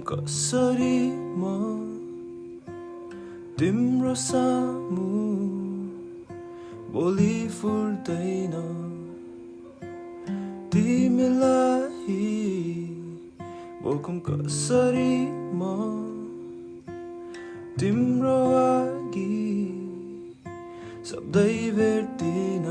कसरी म तिम्रो सामु बोली फुर्दैन तिमीलाई बोकौं कसरी म तिम्रो अघि शब्दै भेट्दिन